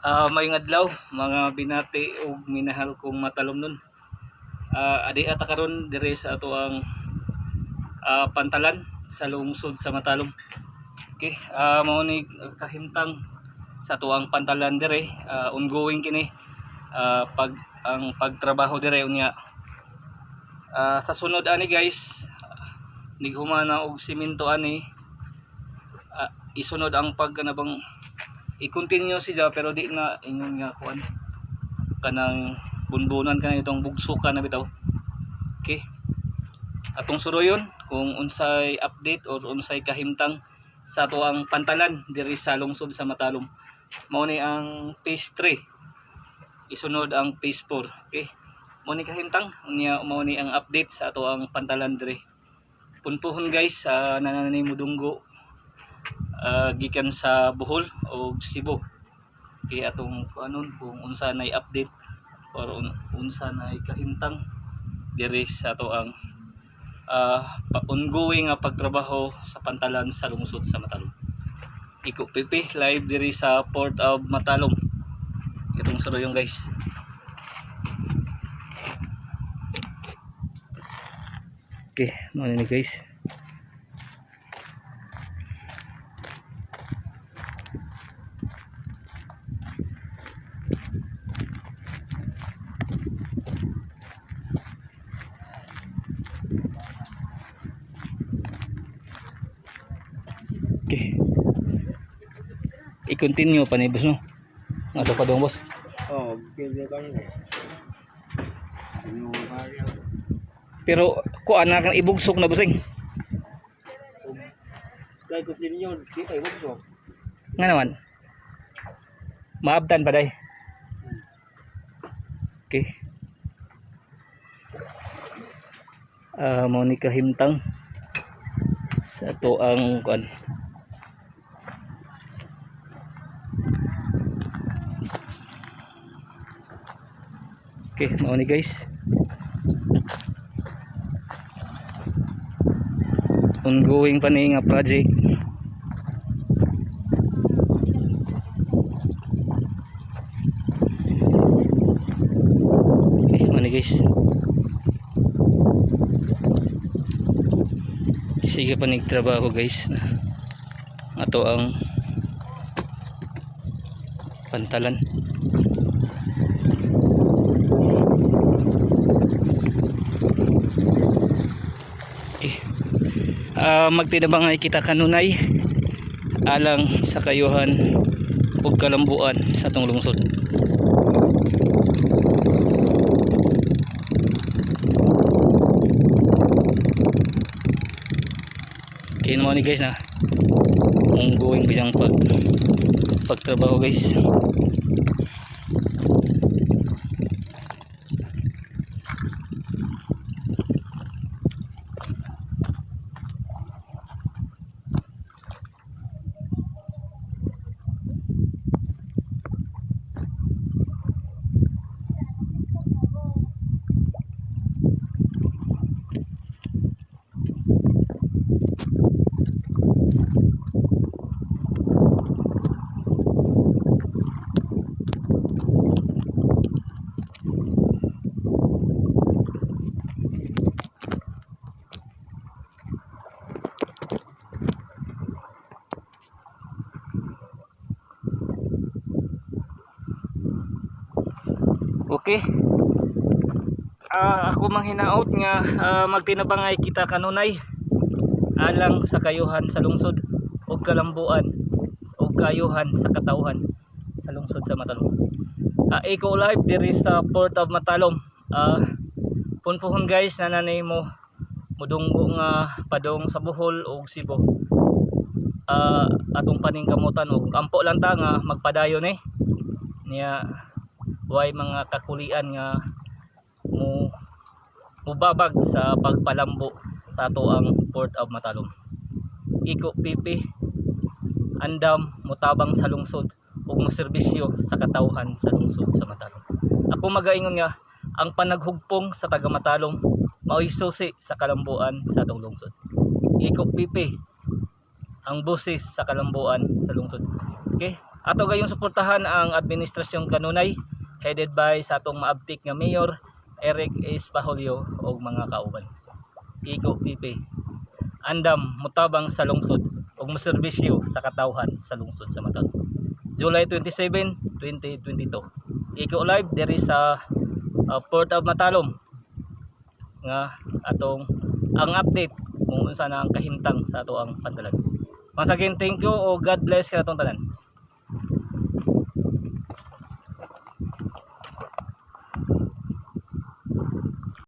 Maayong adlaw, mga binati ug minahal kong matalomnon. Adi ata karon diri sa ato ang pantalan sa lungsod sa Matalom. Okay, mao ni kahimtang sa ato ang pantalan diri, ongoing kini pag ang pagtrabaho diri unya. Sa sunod ani guys, nighumana og simento ani, isunod ang pag kanabang i-continue siya, pero di na ingon nga kuan, kanang bunbunan kana itong bugsukan na bitaw. Okay, atong suroyon kung unsay update or unsay kahimtang sa ato ang pantalan diri sa lungsod sa Matalom. Mao ni ang phase 3, isunod ang phase 4. Okay, mao ni kahimtang unya, mao ni ang update sa ato ang pantalan diri. Punpuhon guys, sa nananay mudunggo gikan sa Bohol o Cebu. Kaya atong kuanon kung unsa nay update or unsa nay kahimtang diri sa ato ang ongoing nga pagtrabaho sa pantalan sa lungsod sa Matalom. Iko Pipi live diri sa Port of Matalom. Itong suruyong guys. Okay, mao ni guys. Okay. I-continue pa ni boss, no? Ato pa dong, boss. Oh, pwede kami. Ano ba yan? Pero kuan na kang ibugsok na, bossing. Kaya kung yun, di kayo magso. Nga naman. Maabtan pa day. Okay. Mao ni kahimtang sa ato ang kuan. Okay, mao ni guys. Ongoing pa ni nga project. Okay, mao ni guys. Sige pa trabaho guys. Ato ang pantalan. Okay. Magtinabangay kita kanunay alang sa kayuhan ug kalambuan sa atong lungsod. Kaya naman ni guys na ongoing pa siyang pagtrabaho guys. Okay. Ako manghinaot nga magtinabangay kita kanunay alang sa kayuhan sa lungsod ug kalambuan ug kayuhan sa katawhan sa lungsod sa Matalom. Eco Live diri sa Port of Matalom. Punpuhon guys na nanay mo mudunggo nga padong sa Bohol ug Cebu. Atong paningkamutan ug ampo lang ta nga magpadayon eh. Niya way mga kakulian nga mo mubabag sa pagpalambo sa ato ang Port of Matalom. Iko Pipi andam mutabang sa lungsod ug moserbisyo sa katawhan sa lungsod sa Matalom. Ako magaingon nga ang panaghugpong sa taga Matalom mao'y susi sa kalambuan sa atong lungsod. Iko Pipi ang boses sa kalambuan sa lungsod. Okay? Ato gayong suportahan ang administrasyong kanunay headed by sa atong maabtik nga mayor Eric S. Paholyo og mga kauban. Iko PP. Andam mutabang sa lungsod ug moserbisyo sa katawhan sa lungsod sa Matalom. July 27, 2022. Iko live diri sa Port of Matalom nga atong ang update kung unsa na ang kahimtang sa ato ang pandalan. Once again, thank you o God bless kanatong tanan.